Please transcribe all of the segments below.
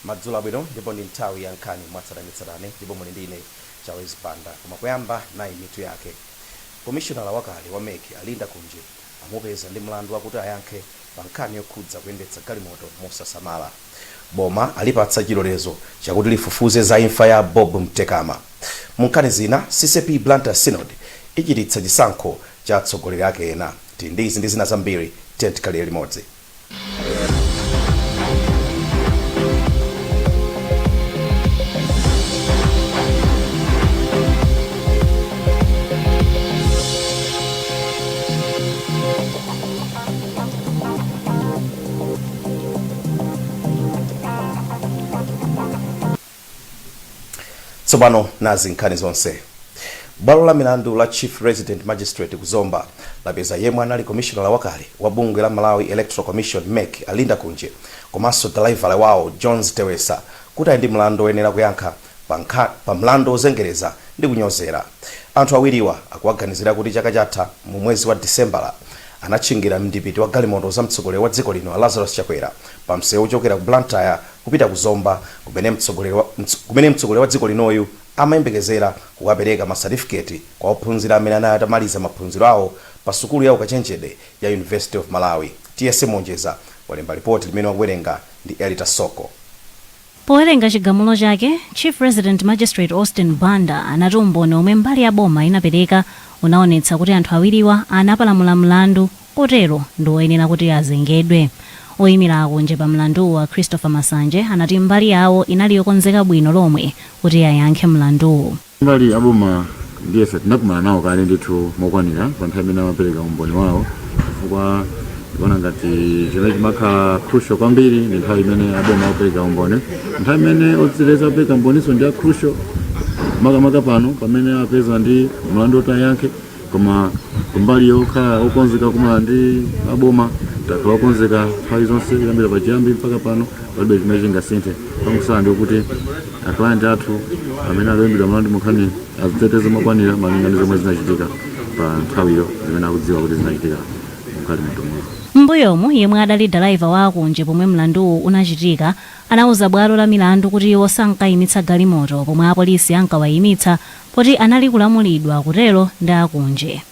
Madzulo abwino, ndipo ndi nthawi ya nkhani mwatsatanetsatane, ndipo muli ndine Charles Banda. Koma kuyamba, nayi mitu yake. Komishonala wakale wa MEC a Linda Kunje amupeza ndi mlandu wakuti ayankhe pa nkhani yokhudza kuyendetsa galimoto mosasamala. Boma alipatsa chilolezo chakuti lifufuze za imfa ya Bob Mtekama. Mu nkhani zina, CCAP Blantyre Synod ichititsa chisankho cha atsogoleri ake ena. Tili ndi izi ndi zina zambiri, tiye tikhalire limodzi. Tsopano nazi nkhani zonse. Bwalo la milandu la Chief Resident Magistrate ku Zomba lapeza yemwe anali komishonala wakale wa bungwe la Malawi Electoral Commission, MEC, a Linda Kunje komanso dalaivala wawo Jones Tewesa kuti ali ndi mlandu oyenera kuyankha pa mlandu ozengereza ndi kunyozera. Anthu awiriwa akuwaganizira kuti chaka chatha mu mwezi wa Disembala anatchingira mdipiti wa galimoto za mtsogoleri wa dziko lino a Lazarus Chakwera pa msewu ochokera ku Blantyre kupita ku Zomba kumene mtsogoleri wa dziko linoyu amayembekezera kukapereka masatifiketi kwa ophunzira amene anali atamaliza maphunziro awo pa sukulu ya ukachenjede ya University of Malawi. Tiyese Monjeza walemba lipoti limene wakuwerenga ndi Elita Soko. Powerenga chigamulo chake, Chief Resident Magistrate Austin Banda anati umboni omwe mbali ya boma inapereka unaonetsa kuti anthu awiriwa anapalamula mlandu, kotero ndi oyenera kuti azengedwe. Oyimira a Kunje pa mlanduwu a Christopher Masanje anati mbali yawo inali yokonzeka bwino lomwe kuti ayankhe mlanduwu. Mbali ya boma ndiyesa tinakumana nawo kale ndithu mokwanira pa nthawi imene amapereka umboni wawo, chifukwa ndikuona ngati chimene chimakhala crucial kwambiri ndi nthawi imene aboma akupereka umboni. Nthawi imene odziteteza apereka umboniso ndi a crucial, makamaka pano pamene apeza ndi mlandu oti ayankhe. Koma kumbali yokhala okonzeka kumana ndi aboma, takhala okonzeka nthawi zonse kuyambira pachiyambi mpaka pano. Palibe chimene chingasinthe. Pangosala ndi kuti aclient athu amene akuimbidwa mlandu munkhani aziteteze mokwanira malinga ndi zomwe zinachitika pa nthawiyo, zimene akudziwa kuti zinachitika mgalimoto mwawo. M'mbuyomu, yemwe adali dalaiva wa a Kunje pomwe mlanduwu unachitika anauza bwalo la milandu kuti iwo sankayimitsa galimoto pomwe apolisi ankawayimitsa poti anali kulamulidwa kutero ndi a Kunje.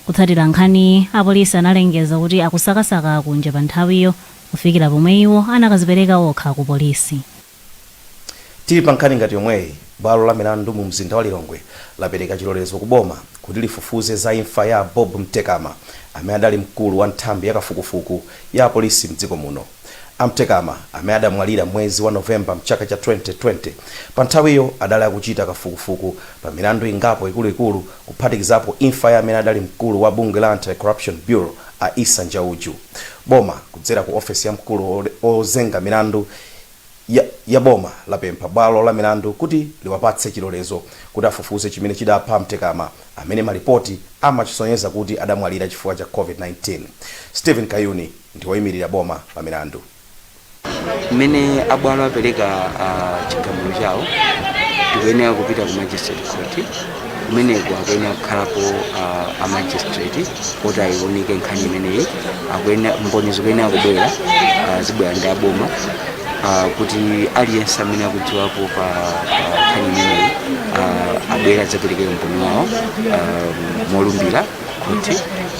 Kutsatira nkhaniyi, apolisi analengeza kuti akusakasaka a Kunje pa nthawiyo kufikira pomwe iwo anakazipereka okha ku polisi. Tili pa nkhani ngati yomweyi, bwalo la milandu mu mzinda wa Lilongwe lapereka chilolezo ku boma kuti lifufuze za imfa ya Bob Mtekama amene adali mkulu wa nthambi ya kafukufuku ya apolisi mdziko muno. A Mtekama amene adamwalira mwezi wa November mchaka cha 2020, pa nthawiyo adali akuchita kafukufuku pa milandu ingapo ikuluikulu kuphatikizapo imfa ya amene adali mkulu wa bungwe la Anti-Corruption Bureau a Issa Njauju. Boma kudzera ku ofesi ya mkulu ozenga milandu ya boma lapempha bwalo la milandu kuti liwapatse chilolezo kuti afufuze chimene chidapha Mtekama amene malipoti amachisonyeza kuti adamwalira chifukwa cha COVID-19. Stephen Kayuni ndi woyimirira boma pa milandu. Mmene abwalo apereka chigamulo chawo, tikuyenera kupita ku magistrate court. Kumeneko akuyenera kukhalapo a magistrate kuti ayiunike nkhani imeneyi. Akuyenera, mboni zikuyenera kubwera, zibwera ndi aboma, kuti aliyense amene akudziwapo pa nkhani imeneyi abwera adzapereke umboni wawo molumbira khoti,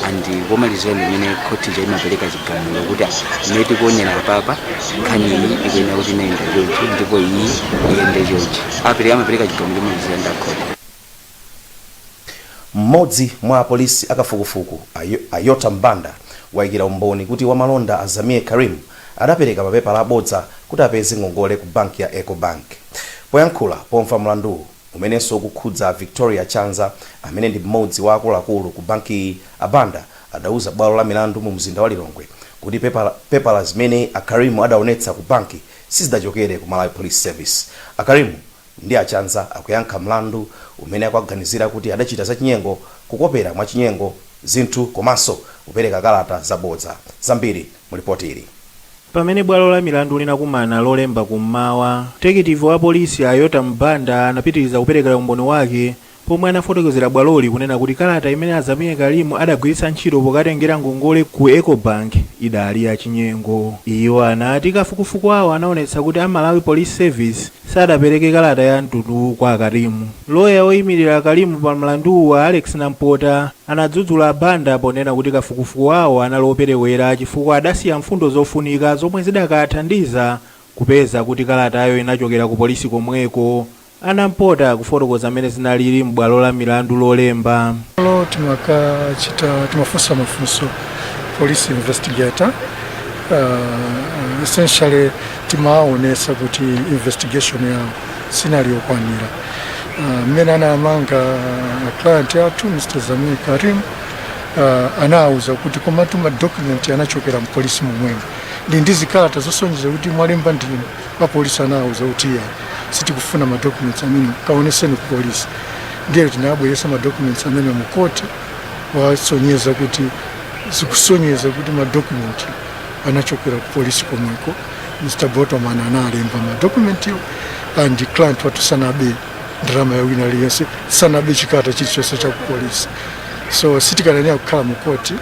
and komalizira ndi imene khoti ija imapereka chigamulo kuti mmene tikuonera apapa, nkhani iyi ikuyenera kuti inayenda chonchi ndipo iyi iyende chonchi. Amapereka chigamulo chomalizira ndi akhoti. Mmodzi mwa apolisi akafukufuku a Yotam Banda wayikira umboni kuti wamalonda a Zamir Karim adapereka mapepala abodza kuti apeze ngongole ku banki ya Ecobank. Poyankhula pomva mlanduwu, umenenso ukukhudza Victoria Chanza amene ndi mmodzi wa akuluakulu ku bankiyi, a Banda adauza bwalo la milandu mu mzinda wa Lilongwe kuti pepala zimene a Karim adaonetsa ku banki sizidachokere ku Malawi Police Service. A Karim ndi a Chanza akuyankha mlandu umene akuwaganizira kuti adachita zachinyengo, kukopera mwachinyengo zinthu komanso kupereka kalata zabodza. Zambiri mu lipoti ili. Pamene bwalo la milandu linakumana Lolemba kummawa, detective wa polisi a Yotam Banda anapitiriza kuperekera umboni wake Pomwe anafotokozera bwaloli kunena kuti kalata imene a Zamir Karim adagwiritsa ntchito pokatengera ngongole ku Ecobank idali yachinyengo. Iwo anati kafukufuku awo anaonetsa kuti a Malawi Police Service sadapereke kalata ya mtundu kwa Karimu. Loya oyimirira Karimu pa mlanduwu, Alex Nampota, anadzudzula Banda ponena kuti kafukufuku awo anali operewera chifukwa adasiya mfundo zofunika zomwe zidakathandiza kupeza kuti kalatayo inachokera ku polisi komweko. Anampota kufotokoza mmene zinalili m'bwalo la milandu Lolemba. Lo timakachita, timafunsa mafunso police investigator. Essentially timaonesa kuti investigation yawo sinali yokwanira. Mmene anamanga client yathu Mr Zamir Karim, anawuza kuti komatu ma document anachokera mpolisi momwemo, ndi zikalata zosonyeza kuti mwalemba ndinu. Apolisi anawuza kuti iya, sitikufuna ma documents amene, kaoneseni ku polisi. Ndiye tinabweresa ma documents amene mu court, wasonyeza kuti zikusonyeza kuti ma document anachokera ku polisi komweko. Mr Botoman analemba ma document yo and client wathu sanabe ndalama ya wina aliyense, sanabe chikalata chilichonse cha ku polisi. So sitikananena kukhala mu court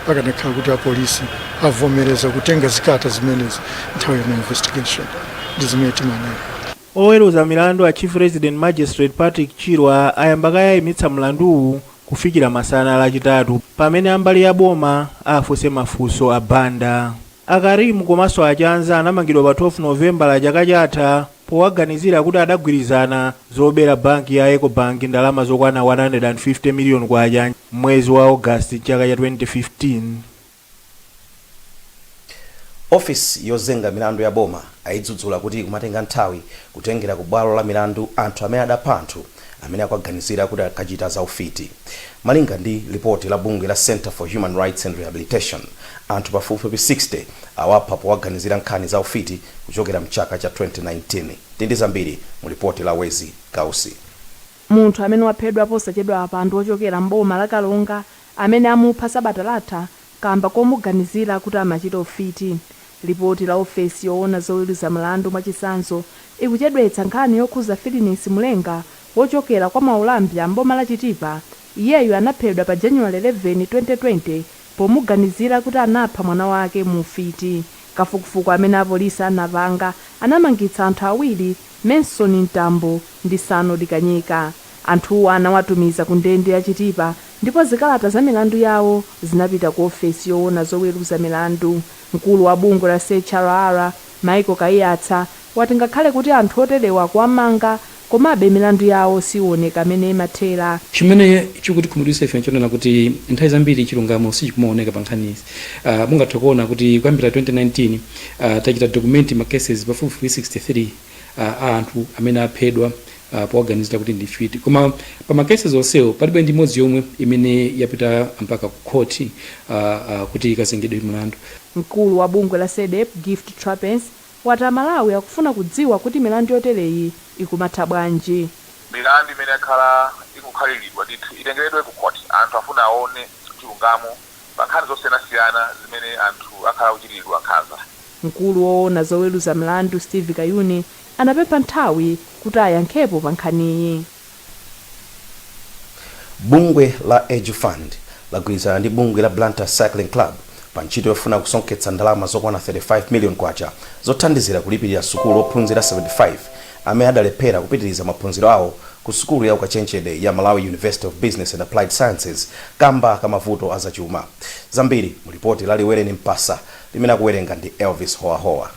pakanakhala kuti apolisi avomereza kutenga zikalata zimenezi nthawi ya investigation. Ndi zimene timanena. Oweruza milandu a Chief Resident Magistrate Patrick Chirwa ayamba kayayimitsa mlanduwu kufikira masana Lachitatu, pamene ambali ya boma afunse mafunso a Banda. Akarimu komanso Achanza anamangidwa pa 12 Novembala chaka chatha powaganizira kuti adagwirizana zobera banki ya Ecobank ndalama zokwana 150 miliyoni kwacha mwezi wa Ogasiti chaka cha 2015. Ofisi yozenga milandu ya boma ayidzudzula kuti kumatenga nthawi kutengera ku bwalo la milandu anthu amene adapha anthu amene akuaganizira kuti akachita zaufiti. Malinga ndi lipoti la bungwe la Center for Human Rights and Rehabilitation, anthu pafupifupi 60 awapha powaganizira nkhani za ufiti kuchokera mchaka cha 2019. Tindi zambiri mu lipoti la Wezi Kausi. Munthu amene waphedwa posachedwa apa ndi wochokera mboma la Kalonga amene amupha sabata latha kamba komuganizira kuti amachita ufiti. Lipoti la ofesi yoona zoweruza mlandu mwachitsanzo ikuchedwetsa nkhani yokhuza Filinisi Mulenga wochokera kwa Maulambya mboma la Chitipa. Iyeyu anaphedwa pa January 11, 2020 pomuganizira kuti anapha mwana wake mu ufiti. Kafukufuku amene apolisi anapanga anamangitsa anthu awiri, Manson Mtambo ndi Sano Dikanyika. Anthuwa anawatumiza ku ndende ya Chitipa ndipo zikalata za milandu yawo zinapita ku ofesi yoona zoweruza milandu. Mkulu wa bungwe la CHRR, Michael Kaiyatsa, wati ngakhale kuti anthu oterewa kuwamanga, komabe milandu yawo siwoneka amene imathera. Chimene chikutikhumudwitsa ife nchonena kuti nthawi zambiri chilungamo sichikumaoneka pa nkhani izi. Mungathe kuona kuti kuyambira 2019 tachita document ma cases pafupifupi 63 a anthu amene aphedwa powaganizira kuti ndi mfiti, koma pa ma cases onsewo palibe ndi imodzi yomwe imene yapita mpaka ku khoti kuti ikazengedwe mlandu. Mkulu wa bungwe la CDEDI, Gift Trapence, wati Amalawi akufuna kudziwa kuti milandu yotereyi ikumatha bwanji. Milandu imene yakhala ikukhaliridwa ndithu itengeredwe ku court. Anthu afuna aone chilungamo pa nkhani zosiyanasiyana zimene anthu akhala akuchitiridwa nkhanza. Mkulu woona zoweruza mlandu, Steve Kayuni, anapempha nthawi kuti ayankhepo pa nkhaniyi. Bungwe la Age Fund lagwirizana ndi bungwe la Blantyre Cycling Club pa ntchito yofuna kusonkhetsa ndalama zokwana 35 million kwacha zothandizira kulipirira sukulu ophunzira 75 amene adalephera kupitiriza maphunziro awo ku sukulu ya ukachenjede ya Malawi University of Business and Applied Sciences kamba kamavuto azachuma. Zambiri mu lipoti la Liwereni Mpasa limene akuwerenga ndi Elvis Howahowa.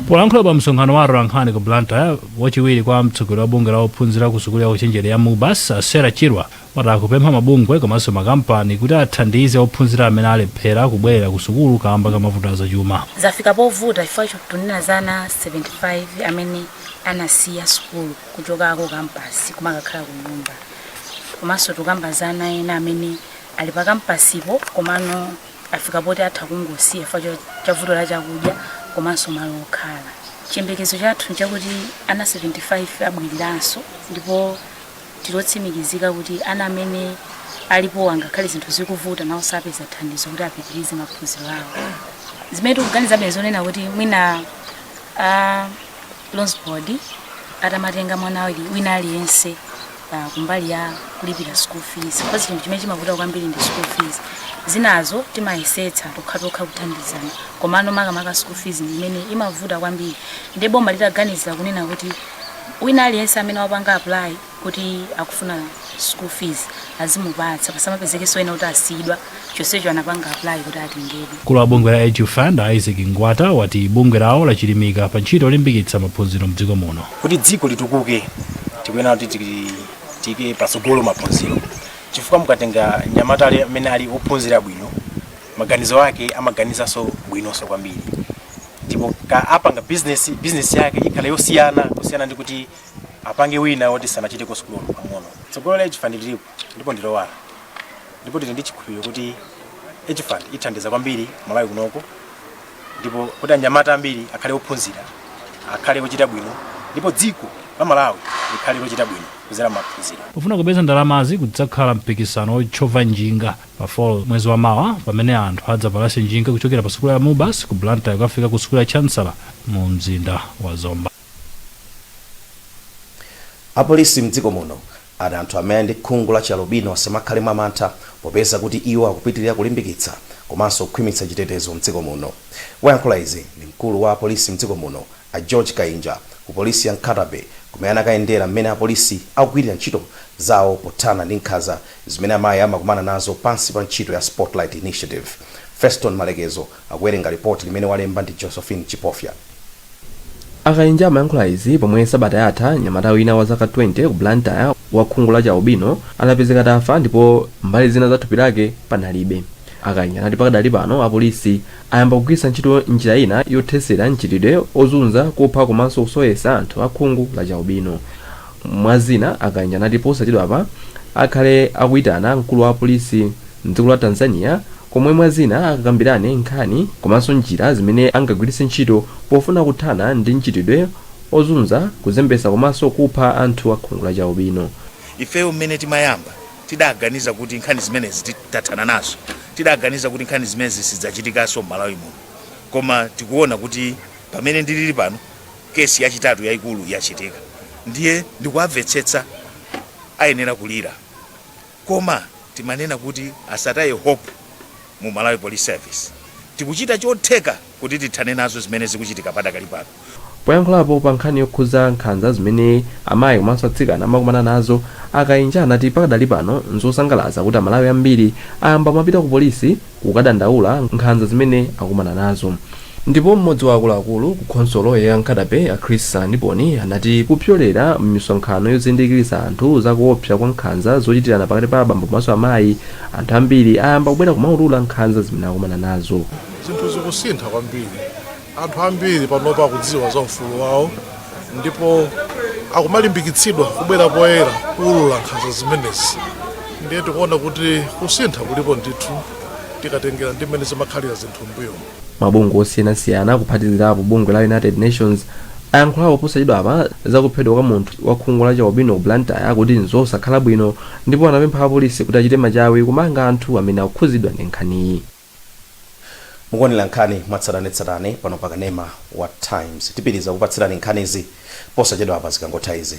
Polankhula pa msonkhano wa atolankhani ku Blantyre, wachiwiri kwa mtsogoleri wa bungwe la ophunzira ku sukulu ya ukachenjede ya MUBAS, Sarah Chirwa, wati akupempha mabungwe komanso makampani kuti athandize ophunzira amene alephera kubwerera ku sukulu kamba kamavuto azachuma. Zafika povuta chifukwa tunena za ana 75 amene anasiya sukulu kuchokako campus kumakakhala ku nyumba, komanso tukamba za ana ena amene ali pa campus po komano afika poti atha kungosiya chifukwa cha vuto la chakudya komanso malo okhala. Chiyembekezo chathu nchakuti ana 75 abweriranso, ndipo tilotsimikizika kuti ana amene alipo, angakhale zinthu zikuvuta, nawo sapeza thandizo kuti apitirize maphunziro awo. Zimene tikuganizabe zonena kuti mwina a Loans Board atamatenga mwana wina aliyense. Kumbali ya kulipira school fees, because chinthu chimene chimavuta kwambiri ndi school fees. Zinazo timayesetsa tokhatokha kuthandizana, komano makamaka school fees ndi imene imavuta kwambiri. Ndi boma litaganizira kunena kuti wina aliyense amene wapanga apply kuti akufuna school fees azimupatsa, pasamapezekenso ena kuti asiyidwa chonsecho anapanga apply kuti atengedwe. Mkulu wa bungwe la EduFund, Isaac Ngwata, wati bungwe lawo lachilimika pa ntchito yolimbikitsa maphunziro mdziko muno. Kuti dziko litukuke, tikuyenera kuti tiyike patsogolo maphunziro, chifukwa mukatenga mnyamata amene ali ophunzira bwino, maganizo ake amaganizanso bwinonso kwambiri, ndipo ka apanga business, business yake ikhala yosiyana kusiyana ndi kuti apange wina woti sanachiteko sukulu pang'ono. Tsogolo la EduFund lilipo ndipo ndilowala, ndipo tili ndi chikhulupiriro kuti EduFund ithandiza kwambiri Malawi kunoko, ndipo kuti anyamata ambiri akhale ophunzira, akhale ochita bwino, ndipo dziko la Malawi likhale lochita bwino kudzera maphunziro. Pofuna kupeza ndalamazi, kudzakhala mpikisano wotchova njinga pa 4 mwezi wa mawa, pamene anthu adzapalase njinga kuchokera pa sukulu ya MUBAS ku Blantyre kukafika ku sukulu ya Chancellor mu mzinda wa Zomba. Apolisi mdziko muno ati anthu amene ndi khungu la chialubino asamakhale mwamantha, popeza kuti iwo akupitirira kulimbikitsa komanso kukhwimitsa chitetezo mdziko muno. Wayankhula izi ndi mkulu wa apolisi mdziko muno, a George Kainja, ku polisi ya Nkhata Bay, kumene anakayendera mmene apolisi akugwirira ntchito zawo pothana ndi nkhanza zimene amayi amakumana nazo pansi pa ntchito ya Spotlight Initiative. Feston Malekezo akuwerenga ripoti limene walemba ndi Josephine Chipofya. Akainja amayankhula izi pomwe sabata yatha mnyamata wina wa zaka 20 ku Blantyre wa khungu la chialubino anapezeka atafa ndipo mbali zina za thupi lake panalibe. Akainja anati pakadali pano apolisi ayamba kugwiritsa ntchito njira ina yothetsera mchitidwe ozunza, kupha komanso kusowetsa anthu a khungu la chialubino. Mwazina, Akainja anati posachedwapa akhale akuyitana mkulu wa apolisi mdziko la Tanzania, komwe mwazina akakambirane nkhani komanso njira zimene angagwiritse ntchito pofuna kuthana ndi mchitidwe ozunza, kuzembetsa komanso kupha anthu a khungu la chialubino. Ifeyo mmene timayamba tidaganiza kuti nkhani zimenezi tathana nazo, tidaganiza kuti nkhani zimenezi sizidzachitikanso m'Malawi muno, koma tikuona kuti pamene ndilili pano kesi yachitatu yayikulu yachitika. Ndiye ndikuwamvetsetsa, ayenera kulira, koma timanena kuti asataye hope mu Malawi Police Service. Tikuchita chotheka kuti tithane nazo zimene zikuchitika padakali pano. Poyankhulapo pa nkhani yokhudza nkhanza zimene amayi komanso atsikana amakumana nazo, Akainja anati pakadali pano nzosangalatsa kuti Amalawi ambiri ayamba kumapita ku polisi kukadandaula nkhanza zimene akumana nazo. Ndipo mmodzi wa akuluakulu ku khonsolo ya Nkhata Bay, a Chris Salaniponi, anati kupyolera m'misonkhano yozindikiritsa anthu za kuopsa kwa nkhanza zochitirana pakati pa abambo komanso amayi, anthu ambiri ayamba kubwera kumaulula nkhanza zimene akumana nazo. Zinthu zikusintha kwambiri. Anthu ambiri panopa akudziwa za ufulu wawo ndipo akumalimbikitsidwa kubwera poyera kuulula nkhanza zimenezi. Ndiye tikuona kuti kusintha kulipo ndithu tikatengera ndi mmene zimakhalira zinthu m'mbuyomu. Mabungwe osiyanasiyana kuphatikizirapo bungwe la United Nations ayankhulapo posachedwapa za kuphedwa kwa munthu wa khungu la chialubino ku Blantyre kuti nzosakhala bwino, ndipo anapempha apolisi kuti achite machawi kumanga anthu amene akukhuzidwa ndi nkhaniyi. Mukuonera nkhani mwatsatanetsatane pano pa kanema wa Times. Tipitiriza kupatsirani nkhanizi posachedwapa zikangotha izi.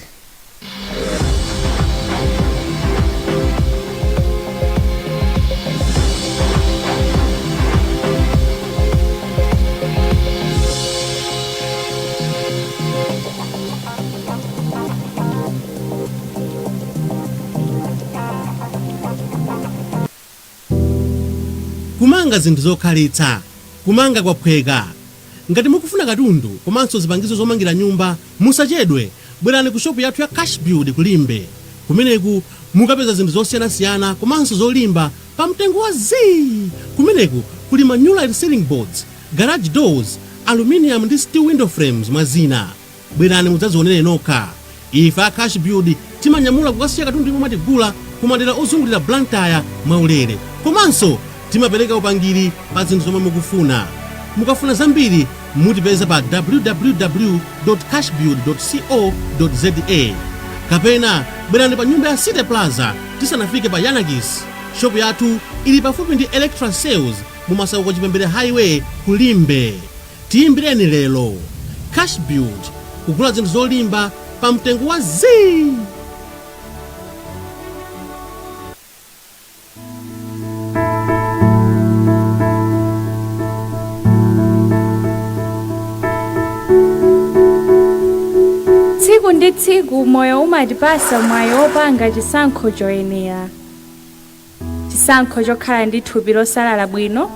Kumanga zinthu zokhalitsa, kumanga kwaphweka. Ngati mukufuna katundu komanso zipangizo zomangira nyumba, musachedwe, bwerani ku shopu yathu ya Cash Build ku Limbe. Kumeneku mukapeza zinthu zosiyanasiyana komanso zolimba pa mtengo wa zii. Kumeneku kuli ma new light ceiling boards, garage doors, aluminium ndi steel window frames, mwa zina. Bwerani mudzadzionere nokha. Ife a Cash Build timanyamula kukasiya katundu yemwe mwatigula ku madera ozungulira Blantyre mwaulere, komanso timapereka upangiri pa zinthu zomwe mukufuna. Mukafuna zambiri mutipeza pa www.cashbuild.co.za kapena bwerani pa nyumba ya City Plaza tisanafike pa Yanakis. Shopu yathu ili pafupi ndi Electra Sales mu Masauko Chipembere Highway ku Limbe. Tiyimbireni lero. Cash Build, kugula zinthu zolimba pa mtengo wa zii. Tsiku ndi tsiku moyo umatipasa mwayi wopanga chisankho choyenera, chisankho chokhala ndi thupi losalala bwino,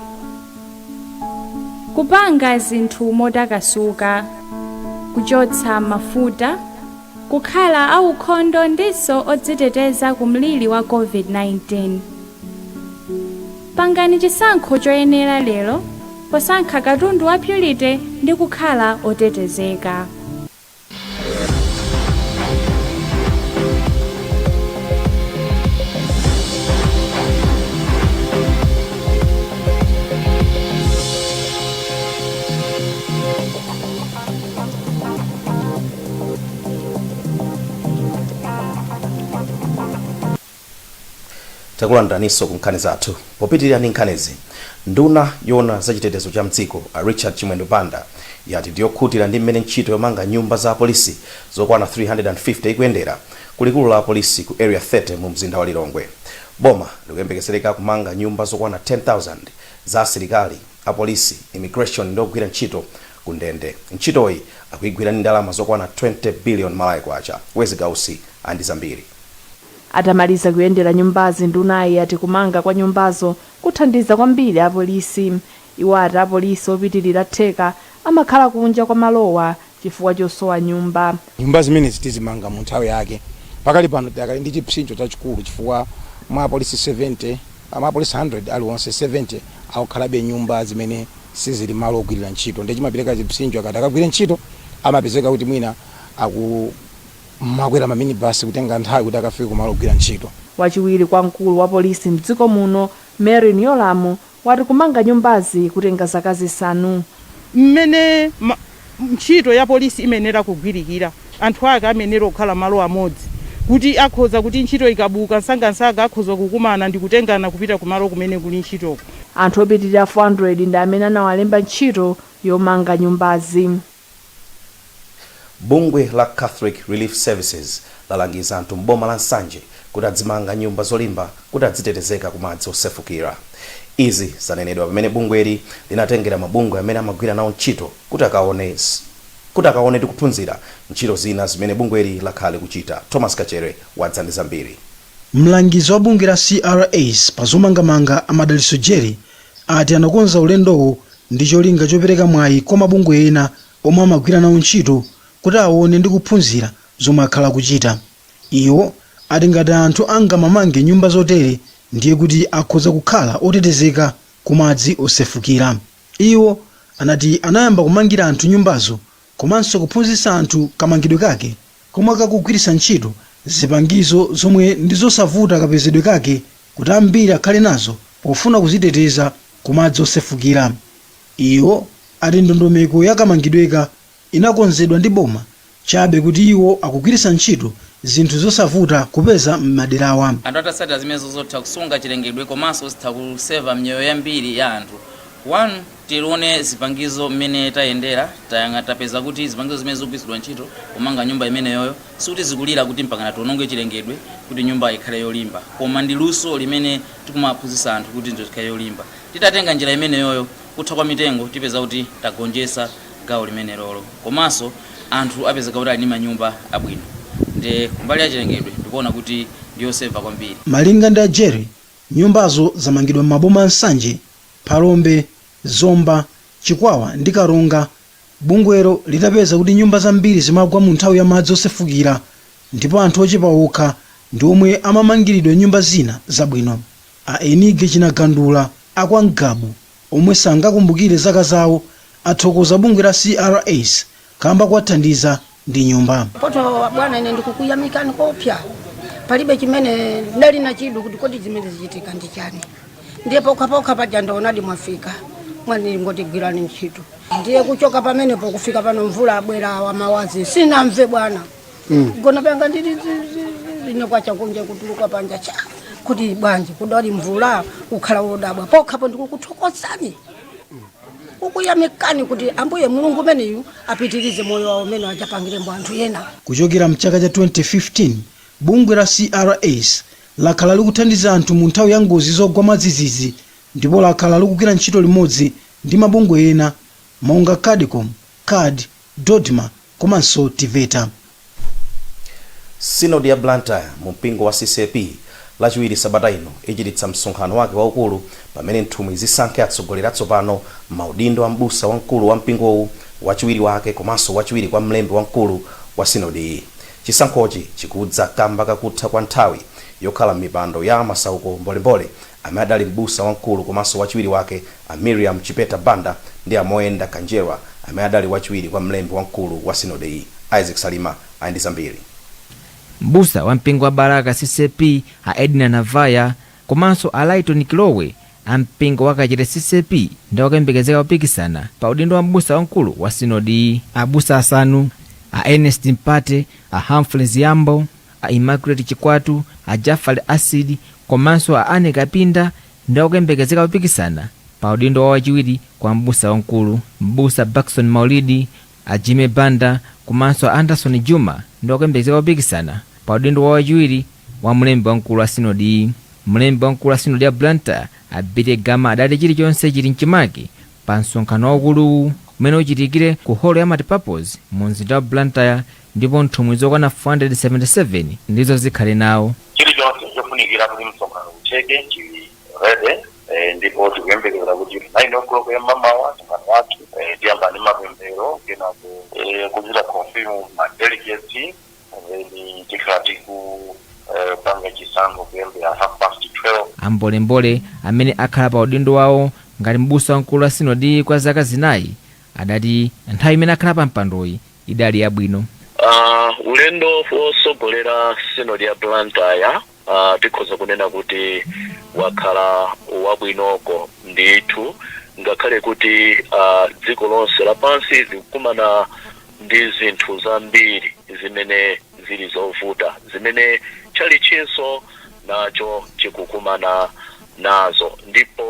kupanga zinthu motakasuka, kuchotsa mafuta, kukhala aukhondo ndiso odziteteza ku mliri wa COVID-19. Pangani chisankho choyenera lero posankha katundu wa Purity ndi kukhala otetezeka. Takulandiraninso ku nkhani zathu. Popitirira ndi nkhanizi, nduna yoona za chitetezo cha mdziko a Richard Chimwendo Banda yati ndiyokhutira ndi mmene ntchito yomanga nyumba za apolisi zokwana 350 ikuyendera ku likulu la apolisi ku Area 30 mu mzinda wa Lilongwe. Boma likuyembekezereka kumanga nyumba zokwana 10,000 za asilikali, apolisi, immigration ndi ogwira ntchito ku ndende. Ntchitoyi akuyigwira ndi ndalama zokwana 20 billion Malawi Kwacha. Wezi Gausi ali ndi zambiri. Atamaliza kuyendera nyumbazi, ndunayi yati kumanga kwa nyumbazo kuthandiza kwambiri apolisi. Iwo ati apolisi opitilira theka amakhala kunja kwa malowa chifukwa chosowa nyumba. Nyumba zimenezi tizimanga mu nthawi yake. Pakali pano tidakali ndi chipsinjo chachikulu chifukwa mwa apolisi 70, mwa apolisi 100 aliwonse, 70 akukhalabe nyumba zimene sizili malo ogwirira ntchito, ndiye chimapereka chipsinjo akati akagwire ntchito amapezeka kuti mwina akumakwera maminibasi kutenga nthawi kuti akafike kumalo ogwira ntchito. Wachiwiri kwa mkulu wa polisi mdziko muno, Merlyne Yolamu, wati kumanga nyumbazi kutenga zaka 5. Mmene ntchito ya polisi imayenera kugwirikira, anthu ake amayenera kukhala malo amodzi kuti akhoza kuti ntchito ikabuka msangamsanga akhoza kukumana ndi kutengana kupita kumalo kumene kuli ntchitoko. Anthu opitirira 400 ndi amene anawalemba ntchito yomanga nyumbazi. Bungwe la Catholic Relief Services lalangiza anthu m'boma la Nsanje kuti adzimanga nyumba zolimba kuti adzitetezeka ku madzi osefukira. Izi zanenedwa pamene bungweli linatengera mabungwe amene amagwira nawo ntchito kuti akaone kuti akaone ndi kuphunzira ntchito zina zimene bungweli lakhala likuchita. Thomas Kachere wadza ndi zambiri. Mlangizi wa bungwe la CRS pa zomangamanga a Madalitso Jere ati anakonza ulendowo ndi cholinga chopereka mwayi kwa mabungwe ena omwe amagwira nawo ntchito kuti aone ndi kuphunzira zomwe akhala akuchita. Iwo ati ngati anthu angamamange nyumba zotere ndiye kuti akhoza kukhala otetezeka ku madzi osefukira. Iwo anati anayamba kumangira anthu nyumbazo komanso kuphunzitsa anthu kamangidwe kake komwe kakugwiritsa ntchito zipangizo zomwe ndi zosavuta kapezedwe kake kuti ambiri akhale nazo pofuna kuziteteza ku madzi osefukira. Iwo ati ndondomeko ya kamangidweka inakonzedwa ndi boma chabe kuti iwo akugwiritsa ntchito zinthu zosavuta kupeza m'maderawa. Anthu atatsatira zimenezo zotha kusunga chilengedwe komanso zitha kuseva miyoyo yambiri ya anthu. 1 tione zipangizo mmene tayendera, tayang'a tapeza kuti zipangizo zimene zikugwiritsidwa ntchito pomanga nyumba imeneyoyo sikuti zikulira kuti mpakana tiononge chilengedwe kuti nyumba ikhale yolimba, koma ndi luso limene tikumaphunzitsa anthu kuti njo ikhale yolimba. Titatenga njira imeneyoyo, kutha kwa mitengo tipeza kuti tagonjetsa gawo limenelolo, komanso anthu apezeka kuti ali ndi manyumba abwino. Nde kumbali ya chilengedwe ndikuona kuti ndiyoseva kwambiri. Malinga ndi a Jerry, nyumbazo zamangidwa m'maboma a Nsanje, Phalombe, Zomba, Chikwawa ndi Karonga, bungwelo litapeza kuti nyumba zambiri zimagwa mu nthawi ya madzi osefukira ndipo anthu ochepa okha ndi omwe amamangiridwa nyumba zina zabwino. A Enige Chinagandula a kwa Ngabu omwe sangakumbukire zaka zawo athokoza bungwe la CRS kamba kowathandiza ndi nyumba. Poto bwana, ine ndikukuyamikani kopya. Palibe chimene ndali na chidwi kuti kodi zimene zichitika ndi chani. Ndiye pokhapokha paja ndaonadi mwafika, mwangotigwirani ntchito. Ndiye kuchoka pamenepo kufika pano mvula abwera wa mawazi sinamve bwana. Gona panga ndili ine kwacha kunja kutuluka panja cha kuti bwanji kudali mvula kukhala wodabwa. Pokhapo ndikukuthokozani, kukuyamikani kuti Ambuye Mulungu umeneyu apitirize moyo wawo umene achapangirembo anthu ena. Kuchokera mchaka cha 2015, bungwe la CRS lakhala likuthandiza anthu mu nthawi ya ngozi zogwa mwadzidzidzi ndipo lakhala likugwira ntchito limodzi ndi mabungwe ena monga Cadecom, CARD, DoDMA komanso TEVETA. Sinodi ya Blantyre mu mpingo wa CCAP Lachiwiri sabata ino ichititsa msonkhano wake waukulu pamene nthumwi zisankhe atsogoleri atsopano maudindo a m'busa wamkulu wa mpingowu, wachiwiri wake komanso wachiwiri kwa mlembi wamkulu wa sinodiyi. Chisankhochi chikudza kamba kakutha kwa nthawi yokhala m'mipando ya a Masauko Mbolembole amene adali m'busa wamkulu komanso wachiwiri wake a Mirriam Chipeta Banda ndi a Moyenda Kanjerwa amene adali wachiwiri kwa mlembi wamkulu wa sinodiyi. Isaac Salima ali ndi zambiri. M'busa wa mpingo wa Balaka ccap a Edna Navaya komanso a Lyton Kilowe a mpingo wa Kachere ccap ndi akuyembekezeka kupikisana pa udindo wa m'busa wamkulu wa sinodiyi. Abusa asanu, a Ernest Mpate, a Humphrey Ziyambo, a Immaculate Chikwatu, a Jafali Acid komanso a Anne Kapinda ndi akuyembekezeka kupikisana pa udindo wa wachiwiri kwa m'busa wamkulu. M'busa Bakson Maulidi, A Jimmy Banda komanso a Anderson Juma ndi akuyembekezeka kupikisana pa udindo wa wachiwiri wa mlembi wamkulu wa sinodiyi. Mlembi wamkulu wa sinodi ya Blantyre a Billy Gama adati chilichonse chili mchimake pa msonkhano waukuluwu umene uchitikire ku holo ya Multipurpose mu mzinda wa Blantyre ndipo nthumwi zokwana 477 ndizo zikhale nawo. Chilichonse chofunikira kuti msonkhano utheke chili ready ndipo tikuyembekezera kuti 9 o'clock ya mmamawa msonkhano wathu tiyamba ndi mapemphero, kenako kuchita confirm ma delegates, then tikhala tikupanga chisankho kuyambira half past 12. A Mbolembole amene akhala pa udindo wawo ngati m'busa wamkulu wa sinodiyi kwa zaka zinayi adati nthawi imene akhala pa mpandoyi idali yabwino. Ulendo wosogolera sinodi ya Blantyre tikhoza kunena kuti wakhala wabwinoko ndithu, ngakhale kuti dziko lonse lapansi likukumana ndi zinthu zambiri zimene zili zovuta, zimene tchalichinso nacho chikukumana nazo. Ndipo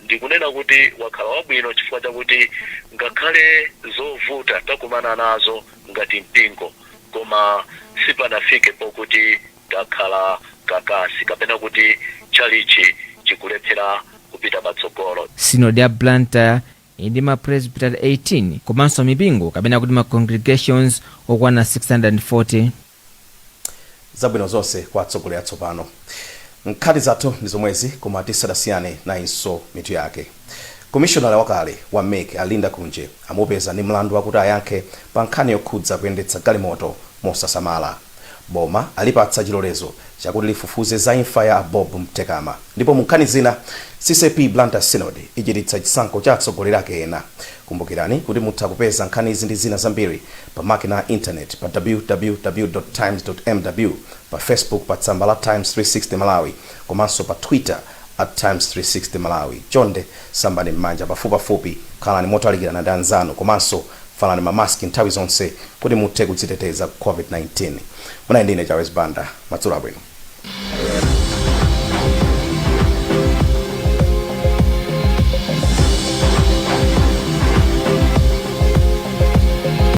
ndikunena kuti wakhala wabwino chifukwa chakuti ngakhale zovuta takumana nazo ngati mpingo, koma sipanafike pokuti takhala kakasi kapena kuti tchalichi chikulephera kupita patsogolo. Sinodi ya Blantyre ili ndi ma presbytery 18 komanso mipingo kapena kuti ma congregations okwana 640. Zabwino zonse kwa atsogoleri atsopano. Nkhani zathu ndi zomwezi, koma tisadasiyane nayinso mitu yake. Komishonala wakale wa mec a Linda Kunje amupeza ndi mlandu wakuti ayankhe pa nkhani yokhudza kuyendetsa galimoto mosasamala. Boma alipatsa chilolezo chakuti lifufuze za imfa ya a Bob Mtekama. Ndipo mu nkhani zina, ccap Blantyre Synod ichititsa chisankho cha atsogoleri ake ena. Kumbukirani kuti mutha kupeza nkhanizi ndi zina zambiri pa makina a intaneti pa www.times.mw, pa Facebook pa tsamba la Times 360 Malawi komanso pa Twitter at Times 360 Malawi. Chonde sambani m'manja pafupipafupi, khalani motalikirana ndi anzanu komanso valani ma mask nthawi zonse kuti muthe kudziteteza ku Covid-19. Munali ndi ine Charles Banda. Madzulo abwino.